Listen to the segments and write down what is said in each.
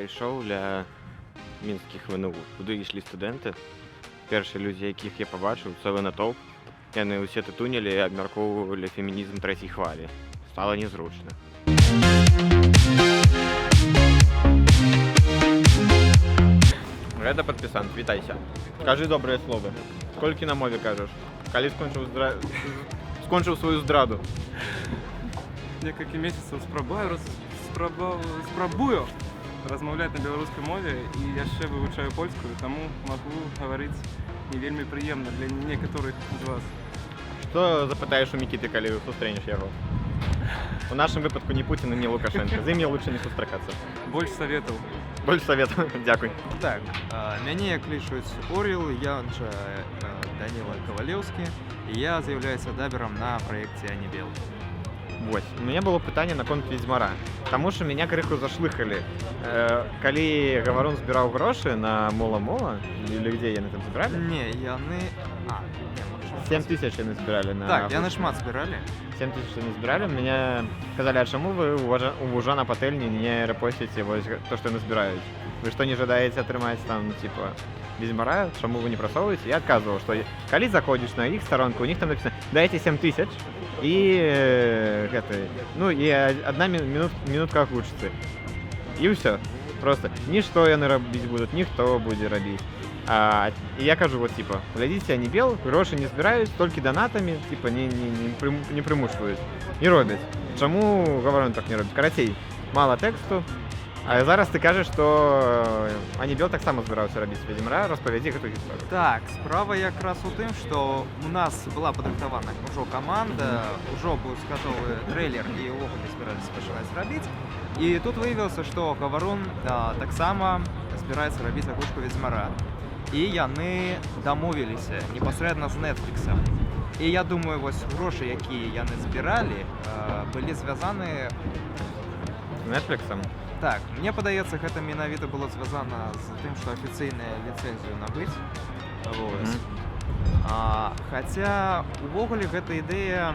Прайшоў ля мінскіх ВНУ, куды ішлі студэнты. Першыя людзі, якіх я пабачыў, цэлы натоўп. Яны ўсе тытунілі і абмяркоўвалі фемінізм трэцяй хвалі. Стала нязручна. Гэта падпісант, вітайся. Кажы добрыя словы. Колькі на мове кажаш? Калі скончыў сваю здраду? Некалькі месяцаў спрабую размаўляць на беларускай мове і яшчэ вывучаю польскую, таму магу гаварыць не вельмі прыемна для некаторых з вас. Што запытаеш у Мікіты, калі сустрэнеш яго? У нашым выпадку ні Пуціна, ні Лукашэнка. З ім лучше не сустракацца. Больш советаў. Больш советаў. Дзякуй. Так, мяне клічуць Орел, я жа Даніла Кавалеўскі, і я з'яўляюся даберам на праекце «Анібел». Вось. У мяне было пытанне наконт «Ведзьмара». Таму што мяне крыху зашлыхалі. Калі Гаварун збіраў грошы на Мола-Мола, или где яны там збіралі? Не, яны... А, не, магчыма. 7 тысяч яны збіралі на... Так, яны шмат збіралі. 7 тысяч яны збіралі. Мне казалі: «А чаму вы у вужа на патэльні не рэпосціце вось то, што яны збіраюць? Вы што, не жадаеце атрымаць там, типа, «Ведзьмара»? Чаму вы не прасоўваеце?» Я адказваў, што калі заходзіш на іх старонку, у них там написано: «Дайте 7 тысяч», і гэта, ну і одна минутка агучыцца. І ўсё. Просто нішто яны рабіць будуць, ніхто будзе рабіць. І я кажу, вот, типа, глядзіце, Анібел, грошы не збіраюць, толькі данатамі, типа, не прымушваюць. Не робяць. Чаму Гаварун так не робіць? Карацей, мала тэксту. А зараз ты кажаш, што Анібел таксама збіраўся рабіць «Ведзьмара», распавядзі гэту гісторыю. Так, справа якраз у тым, што у нас была падрыхтавана ўжо каманда, ўжо быў гатовы трэйлер і ўвогуле збіраліся пачынаць рабіць. І тут выявілася, што Гаварун таксама збіраецца рабіць агучку «Ведзьмара». І яны дамовіліся непасрэдна з Netflix. І я думаю, вось грошы, якія яны збіралі, былі звязаны З Netflix? Так, мне падаецца, гэта менавіта было звязана з тым, што афіцыйная ліцэнзію набыць. Вось. Хаця увогуле гэта ідэя,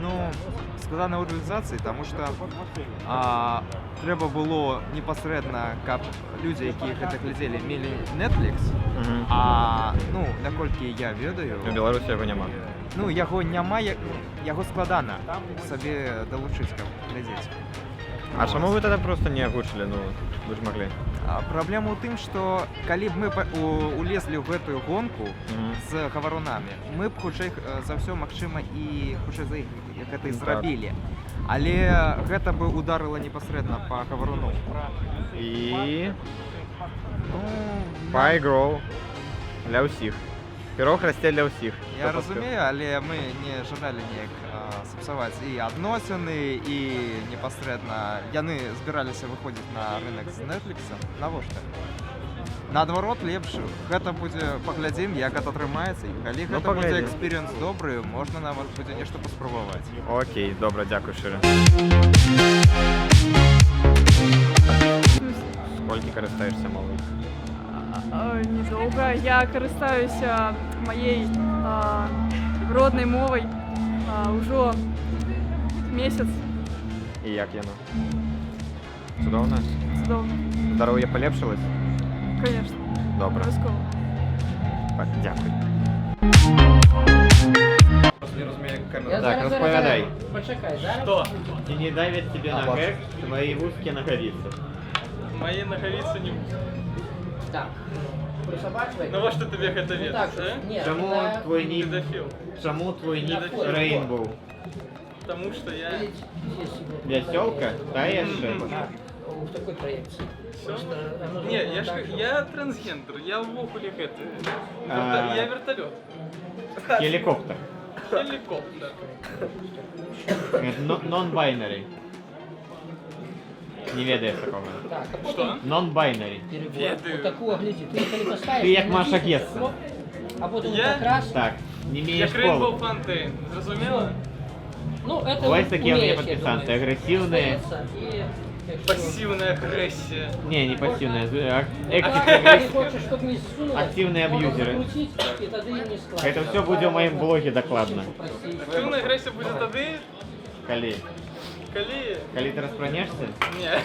ну, складана ў рэалізацыі, таму што трэба было непасрэдна, каб людзі, якія гэта глядзелі, мелі Netflix, ну, наколькі я ведаю, У Беларусі яго няма. Ну, яго няма, яго складана сабе далучыць, каб глядзець. А чаму вы тогда просто не агучылі? Ну, вы ж маглі. Праблема ў тым, што калі б мы улезлі ў гэтую гонку з гаварунамі, мы б хутчэй за ўсё, магчыма, і хутчэй за іх гэта і зрабілі. Але гэта бы ударыла непасрэдна па Гаваруну. І Ну, Пайгроў для ўсіх. Пірог расце для ўсіх. Я Хто паспеў. разумею, але мы не жадалі неяк сапсаваць і адносіны, і непасрэдна яны збіраліся выходзіць на рынок з Netflix. Навошта? Наадварот, лепш гэта будзе, паглядзім, як гэта атрымаецца, і калі Ну, гэта будзе паглядзім. экспірыенс добры, можна нават будзе нешта паспрабаваць. Окей, добра, дзякуй шчыра. Сколькі карыстаешся мовай? Недоўга. Я карыстаюся маей роднай мовай ўжо месяц. І як яно? Цудоўна? Цудоўна. Здароўе палепшылась? Конечно. Добра. Абавязкова. Так, дзякуй. Не разумею, як камера. Я Так, зараз, зараз, распавядай. зараз. Пачакай, зараз. Што? Ці не давят тебе на бачу. гэг твои вузкія нагавіцы? Мае нагавіцы не Так. Прысабачвай. Навошта табе гэта Ну ведаць, так, а? не, Чаму да. твой нік, Педафіл. чаму твой нік Педафіл. Rainbow? Таму што я... Или здесь его Вясёлка? Та яшчэ? В такой проекции. Всё? Просто оно Не, я ж так, что- я трансгендер, я ўвогуле гэты. А. Я верталёт. Гелікоптер. Гелікоптер. Non-binary. Не ведаеш такога. Так, а потом Што? Non-binary. перебор. Ведаю. Вот такого, гляди, ты калі поставишь, Ты як Маша натиснешь, Гесса. хлоп, а потом Я? вот так раз. Так, не мееш Як Rainbow полу. Fountain, зразумела? Ну, это Вось такія ў мяне умеешь, я падпісанты, думаю. агрэсіўныя. Остается, и якщо- Пасіўная агрэсія. Не, не пасіўная, А ты хочешь, чтобы не ссунулось, Активные можно абьюзеры. закрутить, и тогда и не складывать. Гэта ўсё будзе ў маім блоге дакладна. Актыўная агрэсія будзе тады, Калі? калі... Калі ты распранешся? Не.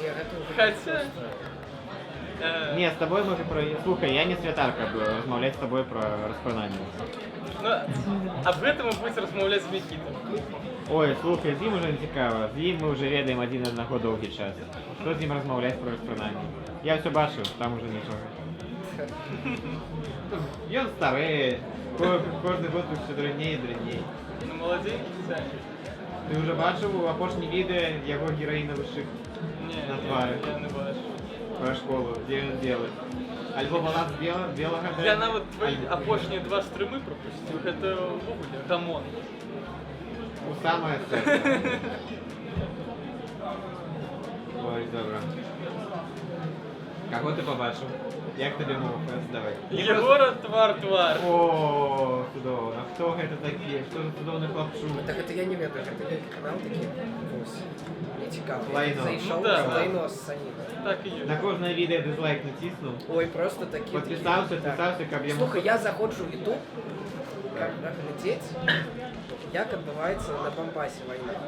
Не, гэта ўжо Хаця- проста. Не, з табой мы пра... Слухай, я не святар, каб размаўляць з табой пра распрананне. Ну, аб гэтым вы будзеце размаўляць з Мікітам. Ой, слухай, з ім ужо не цікава. З ім мы ўжо ведаем адзін аднаго доўгі час. Што з ім размаўляць пра распрананне? Я ўсё бачыў, там ужо нічога. Ён стары, кожны год усё дрэнней і дрэнней. Ну, маладзенькі цягне. Ты ўжо бачыў у апошні відэа яго гераінавы шык Не, на твары? я не бачу. Пра школу, дзе ён белы. Альбо баланс белага. Я нават твои апошнія два стрымы прапусціў. Гэта ўвогуле гамон. У самае сэрца. Ой, добра. Каго ты пабачыў? Як табе мова фэст? Давай. Ягора твар-твар. О, цудоўна. Хто гэта такі? Што за цудоўны хлапчук? Так гэта я не ведаю, гэта нейкі канал такі. Вось. Мне цікава. Я Лайно. зайшоў Ну да. з лайно з саніна. Так і ёсць. На кожнае відэа дызлайк націснуў. Ой, проста такі. Падпісаўся, такі, так. падпісаўся, каб яму... Слухай, я заходжу ў YouTube, каб глядзець, як адбываецца на Донбасе вайна.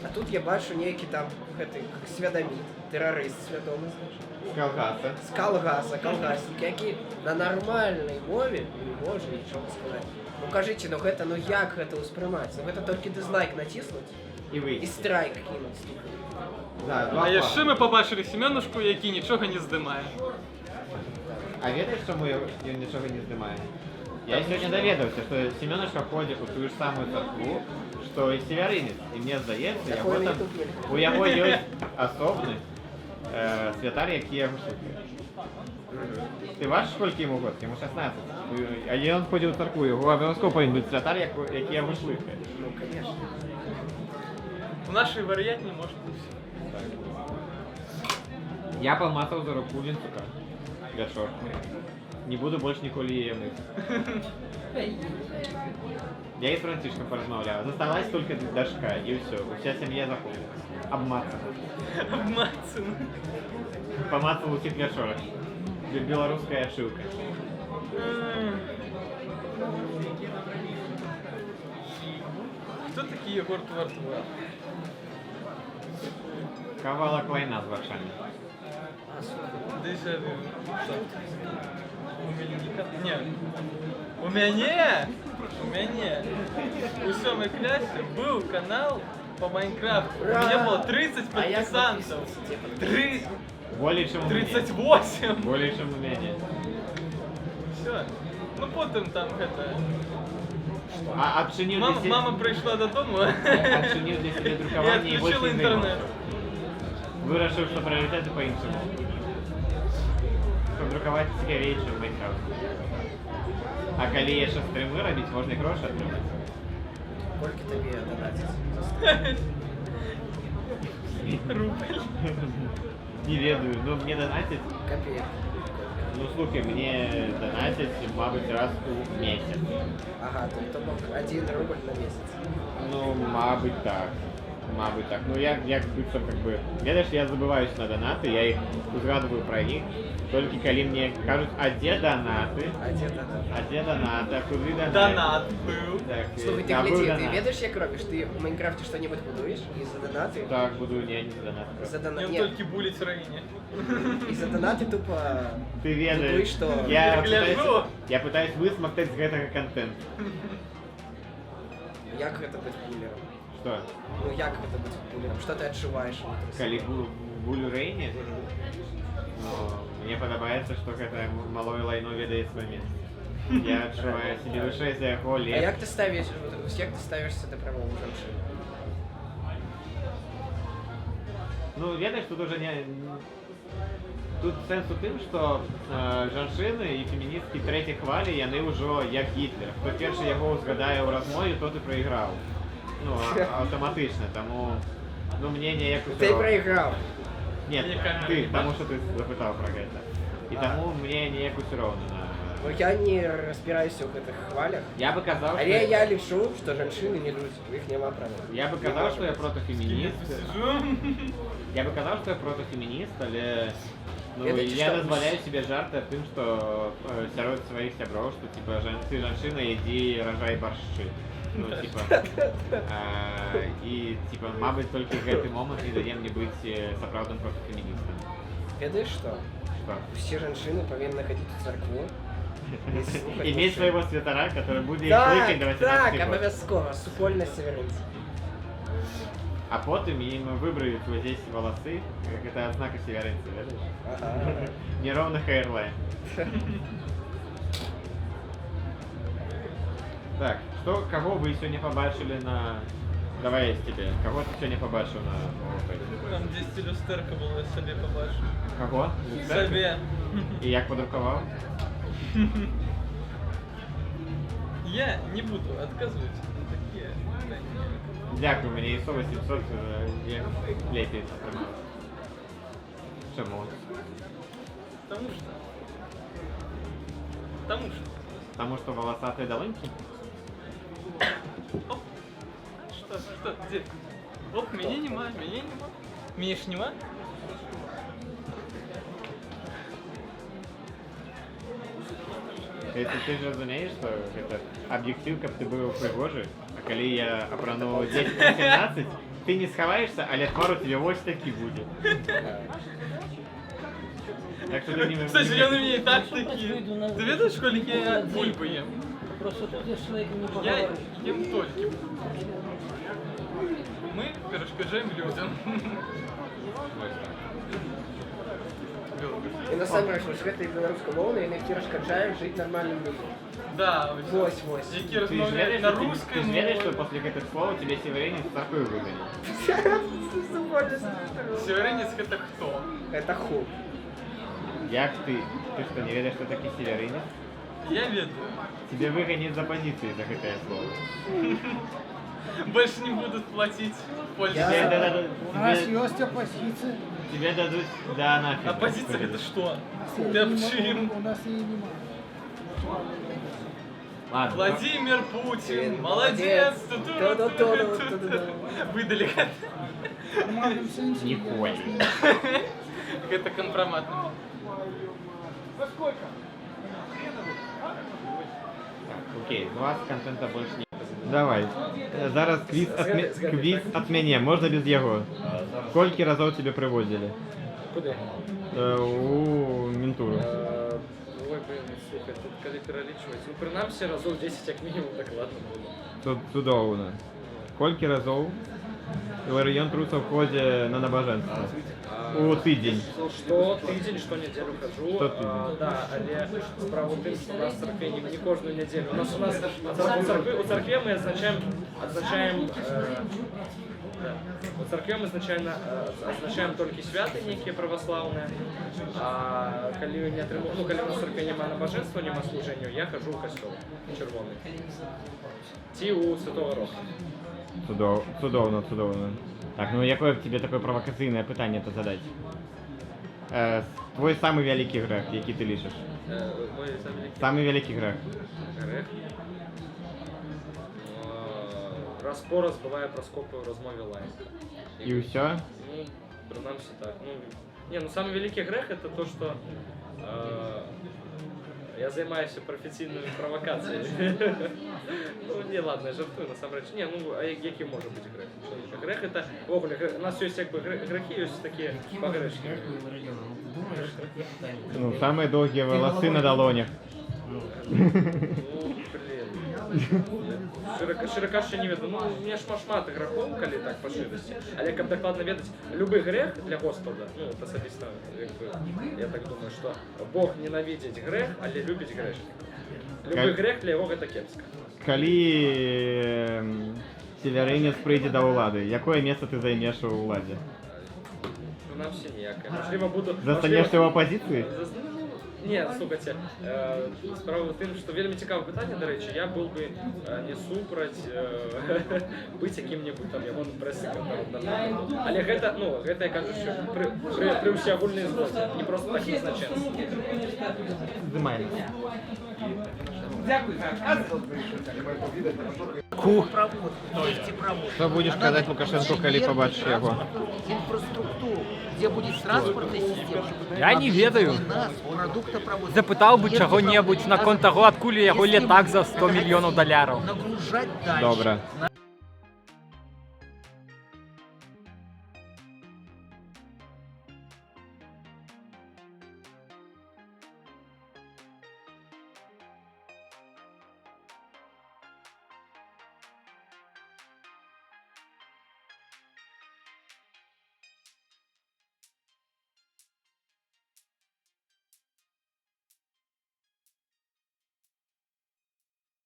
А тут я бачу нейкі там гэты свядаміт, тэрарыст свядомы, значит. З калгаса. З калгаса, калгаснік, які на нармальнай мове не можа нічога сказаць. Ну кажыце, ну гэта, ну як гэта ўспрымаць? Ну гэта толькі дызлайк націснуць І і выйсці. страйк кінуць. Да, два А яшчэ планы. мы пабачылі Семёнушку, які нічога не здымае. А ведаеш, чаму ён нічога не здымае? Я сёння даведаўся, што Семёнушка ходзіць у тую ж самую царкву, што і Севярынец. І мне здаецца, яго Такое на там, YouTube нельга. у яго ёсць асобны святар, які яго слухае. Ты бачыш, колькі яму год? Яму 16. А ён ходзіў у царкву, яго абавязкова павінен быць святар, які яго слухае. Ну, конечно. У нашай вар'ятні можа быць. Я памацаў за руку Вінцука. Вячорку. Не буду больш ніколі яе мыць. Я і з Францішкам паразмаўляў. Засталась толькі дачка, і ўсё. Уся сям'я захоплена. Абмацана. Абмацана. Памацаў усіх вячорак. Беларуская ачыўка. Хто такі Ягор Твар-Твар? Кавалак лайна з вачамі. А, слухай, Дэжавю. У мяне не. У мяне! У мяне у сёмай клясе быў канал по Майнкрафту. У Ура! мяне было 30 А як падпісантаў. падпісвацца? Дзе Тры... Болей, чым у мяне. 38. Болей, чым у мяне. Усё. Ну потым там гэта... А адчыніў для Мама, сябе... мама прыйшла дадому Адчыніў для сябе і друкаванне і больш адключыла не інтэрнэт. займаўся. Вырашыў, што прыярытэты па-іншаму. Што друкаваць цікавей, чым Майнкрафт. А калі яшчэ стрымы рабіць, можна і грошы атрымаць. Колькі табе данаціць за стрым? Рубль. Не ведаю, ну мне данацяць, Капеек. ну слухай, мне данацяць, мабыць, раз у месяц. Ага, то бок 1 рубль на месяц. Ну, мабыць, так. Мабыць, так. Ну, я, як быццам, как бы... Ведаеш, я забываюсь на данаты, я іх узгадываю пра іх, толькі калі мне кажуць, а дзе данаты? А дзе данат? А дзе данаты? А куды данаты? Данат быў. Так, Слухай, ты да, быў глядзі, ты данат. ведаеш, як робіш? Ты ў Майнкрафце што-небудзь будуеш і за данаты... Так, буду, не, не за данаты. За донат... Ён Не, толькі буліць Рэйне. і за данаты тупа... Ты ведаеш, Будуй, што... я Я гляджу. пытаюсь, я пытаюсь высмактаць з гэтага кантэнт. Як гэта быць булерам? Што? Ну як гэта быць булерам? Што ты адчуваеш унутры Калі сябе? булю Рэйне, ну, мне падабаецца, што гэта малое лайно ведае сваё месца. Я адчуваю сябе вышэй за яго А леп. як ты ставіш, як ты ставішся да правоў жанчын? Ну, ведаеш, тут ужо не... Тут сэнс у тым, што жанчыны і феміністкі трэцяй хвалі, яны ўжо як Гітлер. Хто першы яго ўзгадае ў размове, тот і прайграў. Ну, аўтаматычна, таму... Ну, мне неяк усё Ты роўна. прайграў. Нет, Мне камеру ты, не таму бачыш? што ты запытаў пра гэта. І А. таму мне неяк усё роўна на... Ну я не разбіраюся ў гэтых хвалях. Я бы казаў, што... Але я лічу, што жанчыны не людзі, у іх няма правоў. Я бы Не казаў, можа што я быць. протафемініст. Сижу. Я бы казаў, што я протафемініст, але ну, Ведаеце, я што? дазваляю сабе жарты аб тым, што сярод сваіх сяброў, што типа ты жанчына, ідзі ражай баршчы. Ну, типа, і, типа, мабыць, толькі гэты момант не дае мне быць сапраўдным профеміністам. Ведаеш што? Што? Усе жанчыны павінны хадзіць у царкву і слухаць Иметь мужчын. своего святара, который будет их кликать до Так, 18 так, год. абавязкова, супольнасць северынцаў. А потым ім выбраюць вот здесь волосы, как это адзнака северынца, ведаеш? Ага. Неровно hairline. Так, что, кого вы сегодня пабачылі на... Давай я з тебе. Кого ты сегодня пабачыў на ОП? Там 10 люстэрка было, я сабе пабачыў. Кого? Сабе. І як падрукаваў? Я не буду адказваць на такія пытанні. Дзякую, у мяне ISO 800 лепей атрымалася. Чаму? Таму што. Таму што. Таму што волосатые далонькі? Оп. Что, что, где? Оп, мяне няма, мяне няма. Мяне ж няма. Ты ж разумееш, што гэта аб'ектыў, каб ты быў прыгожы, а калі я апрану 10 на 17, ты не схаваешся, але твар у тебе вось такі будзе. Так што ты не... Кстати, ён у мяне і так такі. Выйду на- Ты ведаеш, колькі я бульбы ем? Просто тут я з чалавекам не Я пагавару. ем толькі бульбу. Мы перашкаджаем людзям. Вось так. І насамрэч, вось гэтыя беларускамоўныя, яны перашкаджаюць жыць нармальным людзям. Да, Вось, вось. Які Ты ж размаўляюць ведаеш, на што ты, рускай ты ж ведаеш, што мове. пасля гэтых слоў тебе северянин з царквы выгоняць. Супольнасць святароў. Северянец это хто? Это ху. Як ты? Ты што, не ведаеш, што такі северянец? Я ведаю. Тебе выгоняць з апозіцыі за гэтае слово. Больше не будут платить в Польше. Тебе дадут, У нас тебе, есть оппозиция. тебе дадут да нафиг. Оппозиция это что? Ты об чым? У нас ее нема. Ладно. Владимир Путин, Молодец. молодец! Ту-ду-ту-ду-ту-ду-ду. Выдали. В нормальном сенсе. Нихуя. Это компромат. Так, окей, з вас контента больше не. Давай. Зараз квіз от, квіз от мяне, можна без яго. Колькі разоў тебе прывозілі? Куды? У ментуру. Ой, блин, слухай, тут калі пералічваць. Ну, прынамсі, разоў 10 як мінімум дакладна было. Тут цудоўна. Колькі разоў Іларыён Трусаў ходзе на набажэнства? У тыдзень. Што тыдзень, што нядзелю хаджу. Што тыдзень. А, да, але справа ў тым, што у нас в царкве не кожную нядзелю. У нас у царкве мы адзначаем, да. У царкве мы звычайна адзначаем толькі святы нейкія праваслаўныя. А калі не атрыму, ну, калі у нас в царкве няма набажэнства, няма служэння, я хаджу ў касцёл чырвоны. Ці ў Святого Роха. Цудоўна, цудоўна. Так, ну якое б тебе такое правакацыйнае пытанне-то задаць? Твой самы вялікі грэх, які ты лічыш? Мой самы вялікі Самы вялікі грэх. грэх. Раз-пораз бывае праскокваю ў размове лайк. І ўсё? Ну, прынамсі так. Ну, не, ну самы вялікі грэх это то, что я займаюся прафесійнымі правакацыямі. Ну, не, ладно, я жартую, насамрэч. Не, ну, а які можа быць грэх? Грэх это, увогуле, у нас ёсць як бы грахі, ёсць такія пагрэшкі. Ну, самыя доўгія валасы на далонях. Ну, блин. Шчыра кажучы, не ведаю. Ну, у меня шмат шмат грахоў, калі так па шчырасці. Але каб дакладна ведаць, любы грэх для Господа, ну, это асабіста, як бы, я так думаю, што Бог ненавідзіць грэх, але любіць грэшнікаў. Любы грэх для яго гэта кепска. Калі северынец прыйдзе да ўлады, якое месца ты займеш у ўладзе? Прынамсі ніякае. Мажліва, буду... Застанешся ў апазіцыі? Ну, не, слухайце, справа ў тым, што вельмі цікавае пытанне, дарэчы, я был бы не супраць быць якім-небудзь там ягоным прэс-сакратаром, напрыклад. Але гэта, ну, гэта я кажу, що пры ўсеагульнай згодзе, не просто так назначэнца. Здымай. І Дзякую за адказ. Ку. Што будзеш казаць Лукашэнку, калі пабачыш яго? Инфраструктуру, где будет транспортная система. Я не ведаю. Нас, продуктопровод. Запытаў бы чаго-небудзь наконт таго, адкуль у яго летак за 100 мільёнаў даляраў. Нагружать дальше. Добра.